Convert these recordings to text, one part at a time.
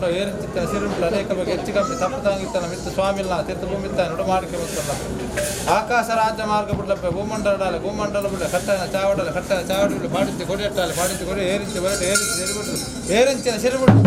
ಪಂಡ ಏರಿಂಚಿತ್ತ ಸಿರುಂಟ್ಲ ಅನೇಕ ಬಗ್ಗೆ ಹೆಚ್ಚು ಕಮ್ಮಿ ತಪ್ಪು ತಾಂಗಿತ್ತನ ಮಿತ್ತ ಸ್ವಾಮಿಲ್ನ ತಿರ್ತು ಭೂಮಿತ್ತಾನ ಉಡ ಮಾಡಿಕೆ ಮುತ್ತಲ್ಲ ಆಕಾಶ ರಾಜ್ಯ ಮಾರ್ಗ ಬಿಡ್ಲಪ್ಪ ಭೂಮಂಡಲ ಭೂಮಂಡಲ ಬಿಡ್ಲ ಕಟ್ಟನ ಚಾವಡಲ ಕಟ್ಟನ ಚಾವಡಿ ಬಿಡ್ಲ ಪಾಡಿಂಚೆ ಕೊಡಿ ಎಟ್ಟಾಲೆ ಪಾಡಿಂಚೆ ಕೊಡಿ ಏರಿಂಚೆ ಬರಟೆ ಏರಿಂಚೆ ಸಿರಿಬಿಡ್ಲು ಏರಿಂಚಿನ ಸಿರಿಬಿಡ್ಲು.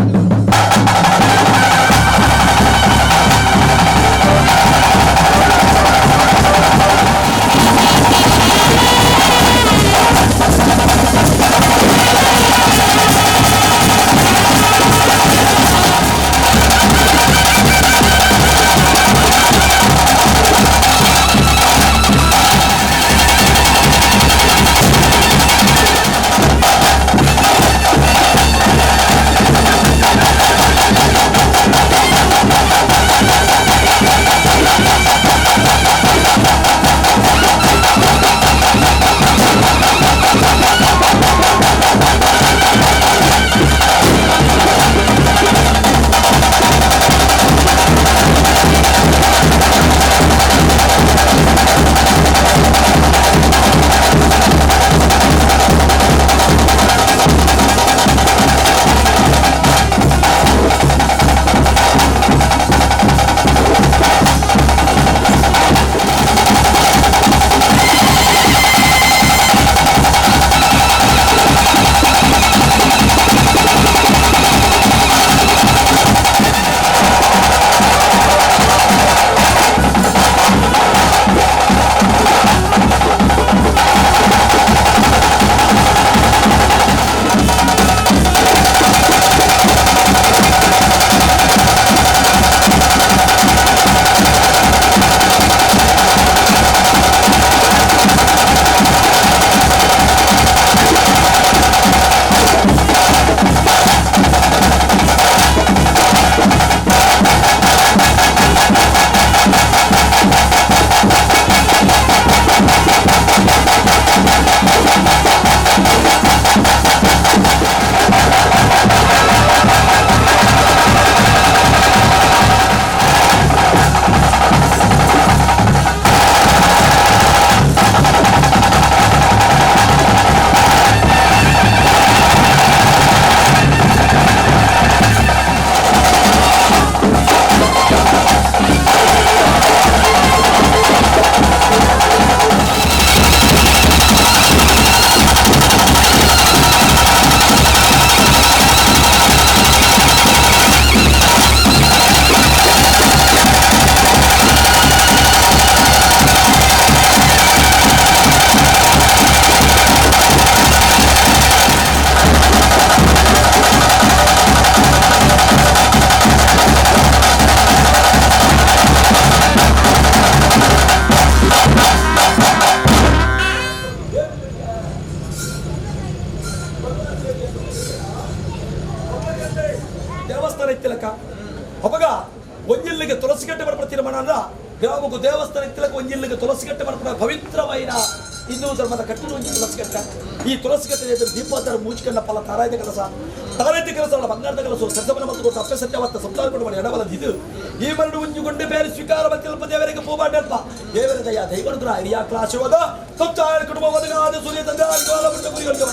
ದೇವಸ್ಥಾನ ಇತ್ತಿಲಕ ಅವಾಗ ಒಂಜಿಲ್ಲಿಗೆ ತುಳಸಿಗಟ್ಟೆ ಬರ್ಪಡ ತೀರ್ಮಾನ ಗ್ರಾಮಕ್ಕೂ ದೇವಸ್ಥಾನ ಇತ್ತಿಲಕ ಒಂಜಿಲ್ಲಿಗೆ ತುಳಸಿಗಟ್ಟೆ ಬರ್ಪಡ ಪವಿತ್ರವೈನ ಹಿಂದೂ ಧರ್ಮದ ಕಟ್ಟಿನ ಒಂಜಿ ತುಳಸಿಗಟ್ಟೆ. ಈ ತುಳಸಿಗಟ್ಟೆ ಎದುರು ದೀಪೋತ್ತರ ಮೂಚ್ಕಂಡ ಫಲ ತಾರಾಯ್ದ ಕೆಲಸ ತಾರಾಯ್ದ ಕೆಲಸ ಬಂಗಾರದ ಕೆಲಸ ಸತ್ಯವನ ಮತ್ತು ಕೊಟ್ಟು ಅಪ್ಪೆ ಸತ್ಯವತ್ತ ಸಂಸಾರ ಕೊಡುವ ಎಡಬಲದ ಇದು ಈ ಮರಡು ಉಂಜುಗೊಂಡು ಬೇರೆ ಸ್ವೀಕಾರ ಮತ್ತಿಲ್ಪ ದೇವರಿಗೆ ಪೂಬಾಡಲ್ಪ ದೇವರ ದಯ ದೈವನುಗ್ರಹ ಹಿರಿಯ ಆಶೀರ್ವಾದ ಸಂಸಾರ ಕುಟುಂಬ ಒದಗಾದ ಸೂರ್ಯ ತಂದೆ ಗುರಿಗಳಿಗೆ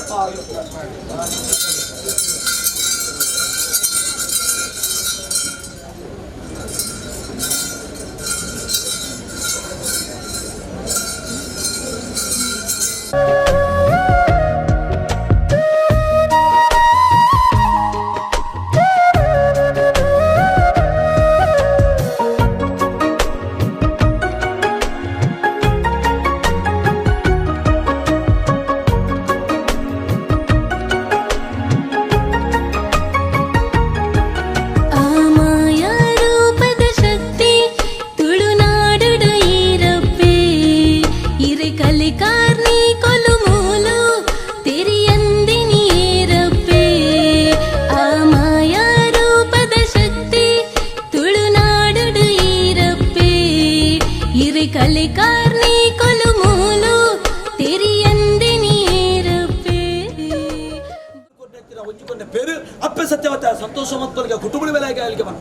ಅಪ್ಪೆ ಸತ್ಯವತ್ತ ಸಂತೋಷ ಮತ್ತು ಕುಟುಂಬದ ಮೇಲೆ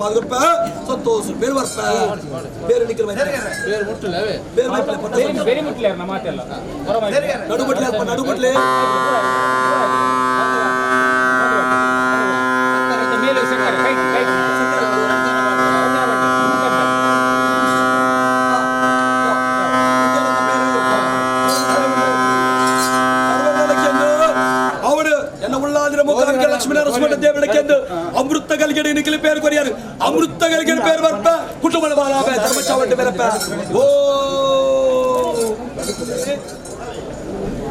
ಪಾಲ್ಗೊಪ್ಪ ಸಂತೋಷ ಬೇರೆ ಬರ್ಪ ಬೇರೆ ನಿಖಿಲ್ ಬೇರೆ ಮುಟ್ಟಲೆ ಬೇರೆ ಬೇರೆ ಮುಟ್ಲೆ ನಮ್ಮ ಮಾತೆಲ್ಲ ನಡುಬಟ್ಲೆ ಅಲ್ಪ ನಡುಬಟ್ಲೆ ಮೇಲೆ ಸಕ್ಕರೆ ಕೈ ಕೈ. ಮೂಕಾಂಬಿಕೆ ಲಕ್ಷ್ಮೀ ನರಸಿಂಹ ದೇವರಕ್ಕೆಂದು ಅಮೃತ ಗಲಿಗೆಡೆ ನಿಖಿಲ ಪೇರು ಕೊರಿಯಾರು ಅಮೃತ ಗಲಿಗೆಡೆ ಪೇರು ಬರ್ಪ ಕುಟುಂಬದ ಬಾಲ ಧರ್ಮ ಚಾವಟ್ಟ ಬೇರಪ್ಪ ಓ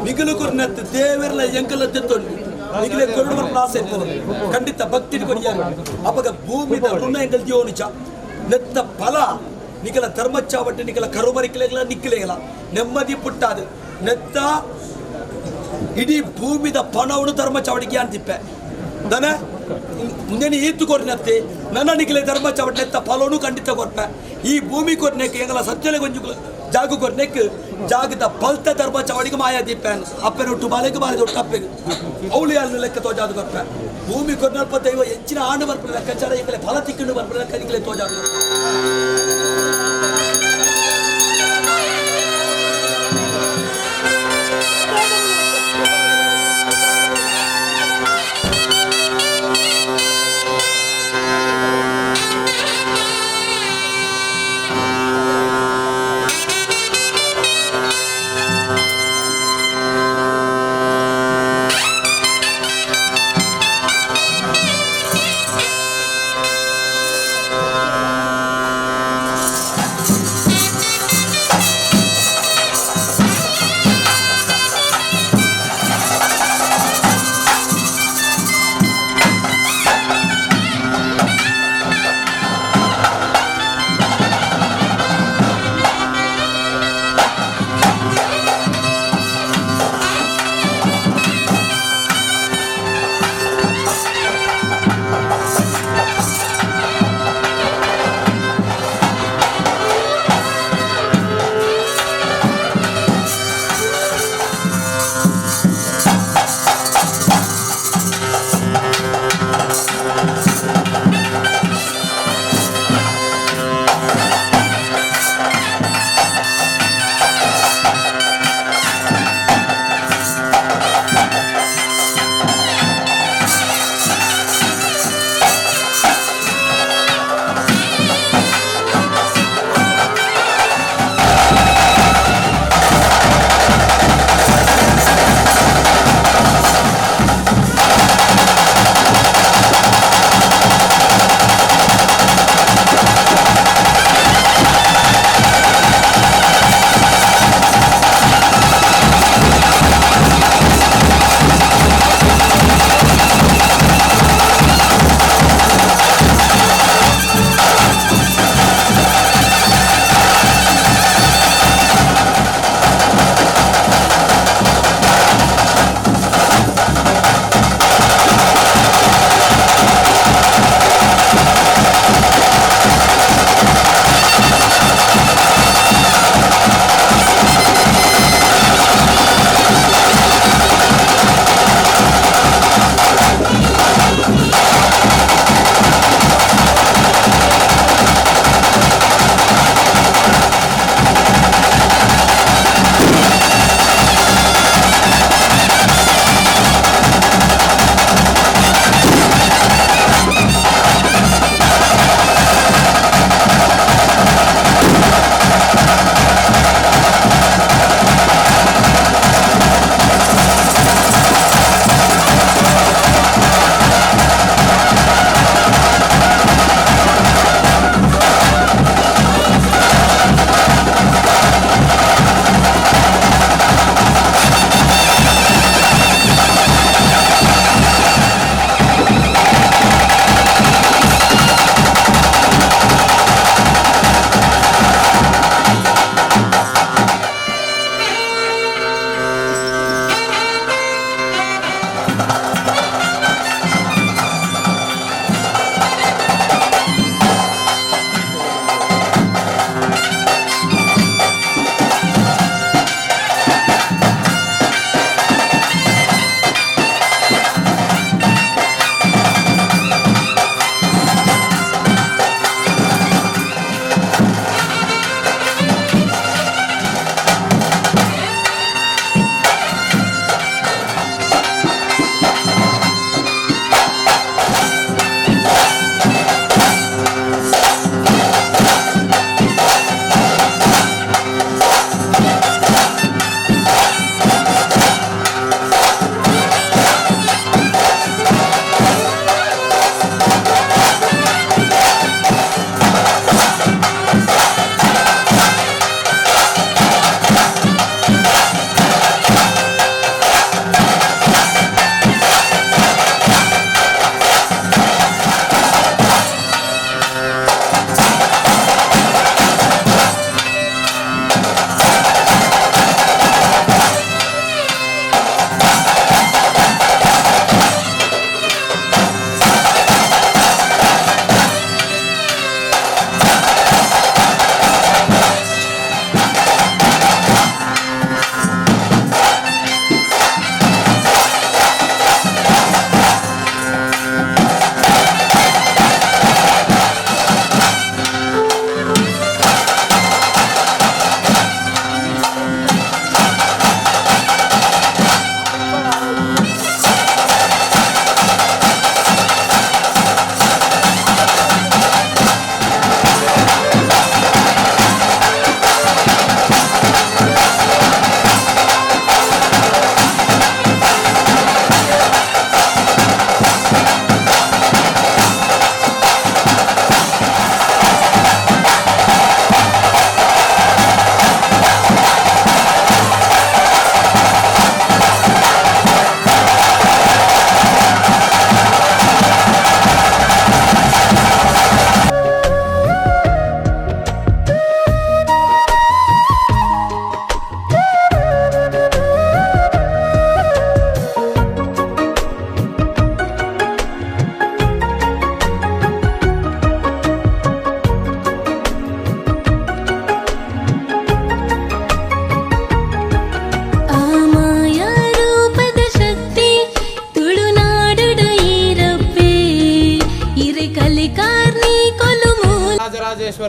ನಿಖಲು ಕುರ್ನತ್ ದೇವರಲ ಎಂಕಲ ತೆತ್ತೊಂಡು ನಿಖಿಲೆ ಕೊರಡು ಬರ್ಪ ಆಸೆ ಇರ್ತದೆ ಖಂಡಿತ ಭಕ್ತಿ ಕೊರಿಯಾರು ಅಪಗ ಭೂಮಿದ ಋಣ ಎಂಕಲ್ ದಿಯೋನಿಚ ನೆತ್ತ ಫಲ ನಿಖಲ ಧರ್ಮ ಚಾವಟ್ಟ ನಿಖಲ ಕರುಮರಿಕಲೆಗಳ ನಿಕ್ಕಿಲೆಗಳ ನೆಮ್ಮದಿ ಪುಟ್ಟಾದು ನೆತ್ತ ಇಡೀ ಭೂಮಿದ ಪಣವನ್ನು ಧರ್ಮ ಚಾವಡಿಗೆ ಅಂತಿಪ್ಪೆ ದನ ಮುಂದೆ ಈತು ಕೊರ್ನತ್ತೆ ನನ್ನ ನಿಖಿಲೆ ಧರ್ಮ ಚಾವಡಿ ನೆತ್ತ ಫಲವನ್ನು ಖಂಡಿತ ಕೊರ್ಪೆ ಈ ಭೂಮಿ ಕೊರ್ನೆಕ್ ಎಂಗಲ ಸತ್ಯಲೆ ಕೊಂಚು ಜಾಗು ಕೊರ್ನೆಕ್ ಜಾಗದ ಬಲ್ತ ಧರ್ಮ ಚಾವಡಿಗೆ ಮಾಯಾ ದೀಪೆ ಅಪ್ಪನ ಒಟ್ಟು ಬಾಲೆಗೆ ಬಾಲೆ ಒಟ್ಟು ಅಪ್ಪೆಗೆ ಅವಳು ಯಾರು ಲೆಕ್ಕ ತೋಜಾದು ಕೊರ್ಪೆ ಭೂಮಿ ಕೊರ್ನಲ್ಪ ದೈವ ಹೆಚ್ಚಿನ ಆಂಡು ಬರ್ಪೆ ಲೆಕ್ಕಾಚಾರ ಎಂಗಲೆ ಫಲ ತಿಕ್ಕೊಂಡು ಬರ್ಪೆ ಲೆಕ್ಕ ನಿಖಿಲೆ ತೋಜಾದು ಕೊರ್ಪೆ.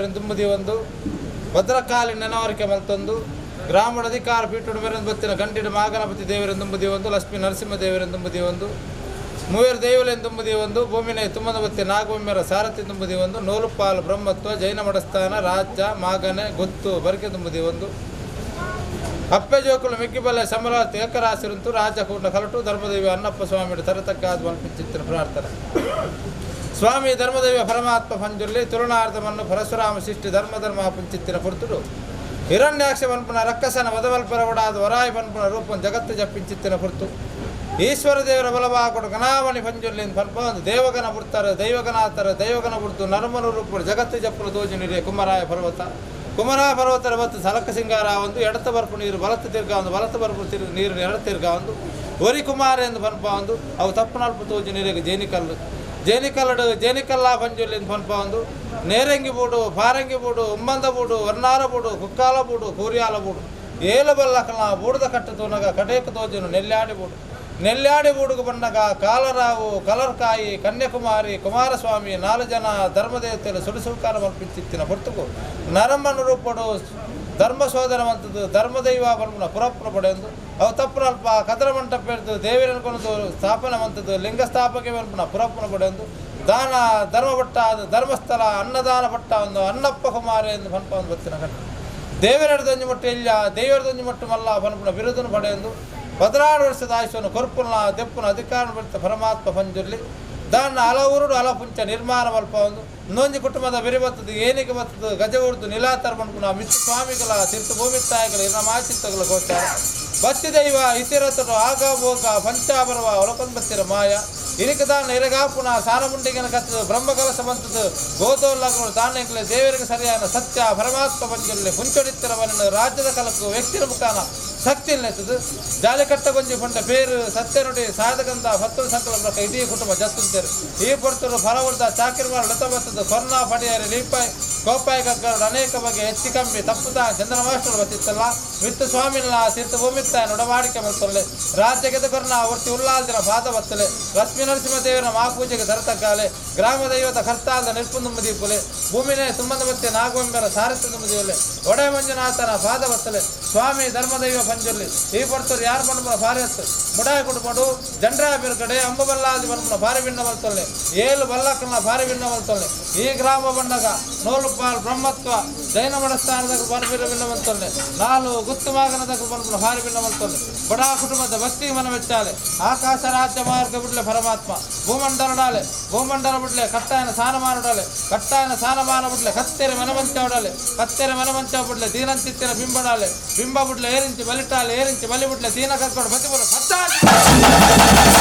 ದೇವರನ್ನು ತುಂಬುದಿ ಒಂದು ಭದ್ರಕಾಲಿ ನೆನವರಿಕೆ ಮಲ್ತೊಂದು ಗ್ರಾಮದ ಅಧಿಕಾರ ಪೀಠದ ಮೇರೆಂದು ಬತ್ತಿನ ಗಂಡಿನ ಮಾಗಣಪತಿ ದೇವರನ್ನು ತುಂಬುದಿ ಒಂದು ಲಕ್ಷ್ಮೀ ನರಸಿಂಹ ದೇವರನ್ನು ತುಂಬುದಿ ಒಂದು ಮೂವೇರು ದೇವಲೆನ್ ತುಂಬುದಿ ಒಂದು ಭೂಮಿನ ತುಂಬದ ಬತ್ತಿ ನಾಗಬೊಮ್ಮೆರ ಸಾರಥಿ ತುಂಬುದಿ ಒಂದು ನೂಲುಪಾಲು ಬ್ರಹ್ಮತ್ವ ಜೈನ ಮಠಸ್ಥಾನ ರಾಜ್ಯ ಮಾಗನೆ ಗೊತ್ತು ಬರಿಕೆ ತುಂಬುದಿ ಒಂದು ಅಪ್ಪೆ ಜೋಕುಲು ಮಿಕ್ಕಿಬಲ್ಲೆ ಸಮರಾತಿ ಏಕರಾಸಿರಂತು ರಾಜಕೂಟ ಕಲಟು ಧರ್ಮದೇವಿ ಅನ್ನಪ್ಪ ಸ್ವಾಮಿ ತರತಕ್ಕಾದ ಮಲ್ಪಿಂಚಿತ್ತಿನ ಪ್ರಾರ್ಥನೆ. ಸ್ವಾಮಿ ಧರ್ಮದೇವ ಪರಮಾತ್ಮ ಪಂಜುರ್ಲಿ ತುರುಣಾರ್ಧಮನ್ನು ಪರಶುರಾಮ ಸೃಷ್ಟಿ ಧರ್ಮ ಧರ್ಮ ಪುಂಚಿತ್ತಿನ ಪುರ್ತುಡು ಹಿರಣ್ಯಾಕ್ಷ ಪನ್ಪುನ ರಕ್ಕಸನ ವದವಲ್ಪರವಡಾದ ವರಾಯ ಪನ್ಪುನ ರೂಪಂ ಜಗತ್ತು ಜಪ್ಪಿಂಚಿತ್ತಿನ ಪುರ್ತು ಈಶ್ವರ ದೇವರ ಬಲವಾಕೊಡು ಗಣಾವಣಿ ಪಂಜುರ್ಲಿ ಪನ್ಪ ಒಂದು ದೇವಗನ ಬುಡ್ತಾರೆ ದೈವಗನಾಥರ ದೈವಗನ ಬುಡ್ತು ನರಮನು ರೂಪು ಜಗತ್ತು ಜಪ್ಪುನ ತೋಜು ನೀರೆ ಕುಮಾರಾಯ ಪರ್ವತ ಕುಮಾರ ಪರ್ವತರ ಬತ್ತು ಸಲಕ ಸಿಂಗಾರ ಒಂದು ಎಡತ ಬರ್ಪು ನೀರು ಬಲತ್ತ ತಿರ್ಗ ಒಂದು ಬಲತ್ತ ಬರ್ಪು ತಿರು ನೀರು ಎಡ ತಿರ್ಗ ಒಂದು ಒರಿ ಕುಮಾರ ಎಂದು ಪನ್ಪ ಒಂದು ಅವು ತಪ್ಪು ತೋಜು ನೀರಿಗೆ ಜೇನಿಕಲ್ಲು ಜೇನಿಕಲ್ಲಡು ಜೇನಿಕಲ್ಲ ಪಂಜುರ್ಲಿ ಪನ್ಪ ಒಂದು ನೇರಂಗಿ ಬೂಡು ಫಾರಂಗಿ ಬೂಡು ಉಮ್ಮಂದ ಬೂಡು ವರ್ಣಾರ ಬೂಡು ಕುಕ್ಕಾಲ ಬೂಡು ಕೂರಿಯಾಲ ಬೂಡು ಏಲು ಬಲ್ಲಕಲ ಬೂಡದ ಕಟ್ಟು ತೋನಗ ಕಟೇಕ ತೋಜುನು ನೆಲ್ಲಾಡಿ ಬೂಡು ನೆಲ್ಲಾಡಿ ಬೂಡುಗು ಬಣ್ಣಗ ಕಾಲರಾವು ಕಲರ್ಕಾಯಿ ಕನ್ಯಾಕುಮಾರಿ ಕುಮಾರಸ್ವಾಮಿ ನಾಲು ಜನ ಧರ್ಮದೇವತೆಯರು ಸುಡುಸುಕಾರ ಮಲ್ಪಿಂಚಿತ್ತಿನ ಪೊರ್ತುಗು ನರಮ್ಮನ ರೂಪಡು ಧರ್ಮ ಸೋದರವಂತದ್ದು ಧರ್ಮದೈವ ಬರ್ಮನ ಪುರಪ್ಪನ ಪಡೆಯಂದು ಅವು ತಪ್ಪನಲ್ಪ ಕದರ ಮಂಟಪ ಹಿಡಿದು ದೇವರನ್ಕೊಂಡು ಸ್ಥಾಪನೆ ಮಂತದ್ದು ಲಿಂಗ ಸ್ಥಾಪಕೆ ಬರ್ಮನ ಪುರಪ್ಪನ ಪಡೆಯಂದು ದಾನ ಧರ್ಮ ಭಟ್ಟ ಧರ್ಮಸ್ಥಳ ಅನ್ನದಾನ ಭಟ್ಟ ಒಂದು ಅನ್ನಪ್ಪ ಕುಮಾರಿ ಎಂದು ಪನ್ಪ ಒಂದು ಬತ್ತಿನ ಕಟ್ಟ ದೇವರದೊಂಜಿ ಮಟ್ಟು ಇಲ್ಲ ದೇವರದೊಂಜಿ ಮಟ್ಟು ಮಲ್ಲ ಪನ್ಪನ ಬಿರುದನ್ನು ಪಡೆಯಂದು 16 ವರ್ಷದ ಆಯುಷ್ಯವನ್ನು ಕೊರ್ಪುನ ದೆಪ್ಪುನ ಅಧಿಕಾರ ಬಡಿತ ಪರಮಾತ್ಮ ಪಂಜುರ್ಲಿ ದಾನ ಹಲವೂರುಡು ಹಲಪುಂಚ ನಿರ್ಮಾಣ ಮಲ್ಪ ಒಂದು ಇನ್ನೊಂದು ಕುಟುಂಬದ ಬೆರಿ ಬತ್ತದು ಏನಿಗೆ ಬತ್ತದು ಗಜ ಉರ್ದು ನಿಲಾತರ ಪನ್ಪುನ ಮಿತ್ತು ಸ್ವಾಮಿಗಳ ತೀರ್ಥ ಭೂಮಿ ತಾಯಿಗಳ ಇನ್ನ ಮಾಚಿತ್ತಗಳ ಗೋಚಾರ ಬತ್ತಿ ದೈವ ಇತಿರತರು ಆಗ ಭೋಗ ಪಂಚಾಬರವ ಒಳಕೊಂದು ಬತ್ತಿರ ಮಾಯ ಇರಿಕ ದಾನ ಇರಗಾಪುನ ಸಾನಮುಂಡಿಗೆನ ಕತ್ತದು ಬ್ರಹ್ಮಕಲಸ ಬಂತದ್ದು ಗೋದೋಲ್ಲಗಳು ದಾನಗಳ ದೇವರಿಗೆ ಸರಿಯಾದ ಸತ್ಯ ಪರಮಾತ್ಮ ಪಂಜುರ್ಲಿ ಪುಂಚೊಡಿತ್ತಿರವನ್ನ ರಾಜ್ಯದ ಕಲಕು ವ್ಯಕ್ತಿಯ ಮುಖಾನ ಶಕ್ತಿ ನೆತ್ತದು ಜಾಲಿಕಟ್ಟ ಗೊಂಜಿ ಪಂಡ ಬೇರು ಸತ್ಯ ನುಡಿ ಸಾಧಕಂದ ಭತ್ತರು ಸಂಕಲ್ಪ ಇಡೀ ಕುಟುಂಬ ಜತ್ತುಂತೇರು ಈ ಪೊರ್ತರು ಫಲವರ್ದ ಚಾಕಿರ್ಮಾರ ಲತ ಬತ್ತದು ಕೊರ್ನಾ ಪಡಿಯರಿ ಲೀಪಾಯ್ ಗೋಪಾಯ ಗಗ್ಗರು ಅನೇಕ ಬಗೆ ಹೆಚ್ಚು ಕಮ್ಮಿ ತಪ್ಪುದ ಚಂದ್ರ ಮಾಸ್ಟರ್ ಬತ್ತಿತ್ತಲ್ಲ ಮಿತ್ತು ಸ್ವಾಮಿಲ್ಲ ತೀರ್ಥ ಭೂಮಿತ್ತ ನೊಡವಾಡಿಕೆ ಬರ್ತೊಲ್ಲೆ ರಾಜ್ಯಕ್ಕೆ ಕೊರ್ನ ಒರ್ತಿ ಉಲ್ಲಾಲ್ದಿನ ಪಾದ ಬತ್ತಲೆ ಲಕ್ಷ್ಮೀ ನರಸಿಂಹ ದೇವರ ಮಹಾಪೂಜೆಗೆ ತರತಕ್ಕಾಲೆ ಗ್ರಾಮ ದೈವದ ಕರ್ತಾಲ್ದ ನಿರ್ಪುಂದುಂಬ ದೀಪುಲೆ ಭೂಮಿನೇ ತುಂಬಂದ ಮತ್ತೆ ನಾಗವಂಬರ ಸಾರಸ್ಯ ತುಂಬದಿಯೊಲ್ಲೆ ಒಡೆ ಮಂಜುನಾಥನ ಪಾದ ಬತ್ತಲೆ ಸ್ವಾಮಿ ಧರ್ಮದೈವ ಪಂಜುರ್ಲಿ ಈ ಪಡ್ತರು ಯಾರು ಪನ್ಪುನ ಭಾರತ್ ಮುಡಾಯ ಕುಟುಂಬಡು ಜಂಡ್ರಾ ಬಿರುಗಡೆ ಅಂಬಬಲ್ಲಾದಿ ಪನ್ಪುನ ಭಾರಿ ಭಿನ್ನ ಬಲ್ತೊಲ್ಲೆ ಏಳು ಬಲ್ಲಕ್ಕನ ಭಾರಿ ಭಿನ್ನ ಬಲ್ತೊಲ್ಲೆ ಈ ಗ್ರಾಮ ಬಣ್ಣಗ ನೋಲುಪಾಲ್ ಬ್ರಹ್ಮತ್ವ ಜೈನ ಮಠಸ್ಥಾನದ ಬನ್ಬಿರ ಭಿನ್ನ ಬಲ್ತೊಲ್ಲೆ ನಾಲು ಗುತ್ತು ಮಾಗನದ ಪನ್ಪುನ ಭಾರಿ ಭಿನ್ನ ಬಲ್ತೊಲ್ಲೆ ಬಡಾ ಕುಟುಂಬದ ಭಕ್ತಿ ಮನ ಮೆಚ್ಚಾಲೆ ಆಕಾಶ ರಾಜ್ಯ ಮಾರ್ಗ ಬಿಡ್ಲೆ ಪರಮಾತ್ಮ ಭೂಮಂಡಲಡಾಲೆ ಭೂಮಂಡಲ ಬಿಡ್ಲೆ ಕಟ್ಟಾಯನ ಸಾನಮಾನಡಾಲೆ ಕಟ್ಟಾಯನ ಸಾನಮಾನ ಬಿಡ್ಲೆ ಕತ್ತೆರೆ ಮನಮಂಚ ಉಡಾಲೆ ಕತ್ತೆರೆ ಮನಮಂಚ ಬಿಡ್ಲೆ ದೀನಂತಿತ್ತಿನ ಬಿಂಬಡಾಲೆ ಬಿಂಬ ಬಿಡ್ಲೆ ಏರಿಂಚಿ ಬಲಿಟಾಲೆ ಏರಿಂಚಿ ಬಲಿ ಬಿಡ್ಲೆ ದೀನ ಕಕ್ಕೊಡು ಪ್ರತಿಪುರ ಪತ್ತಾಜಿ.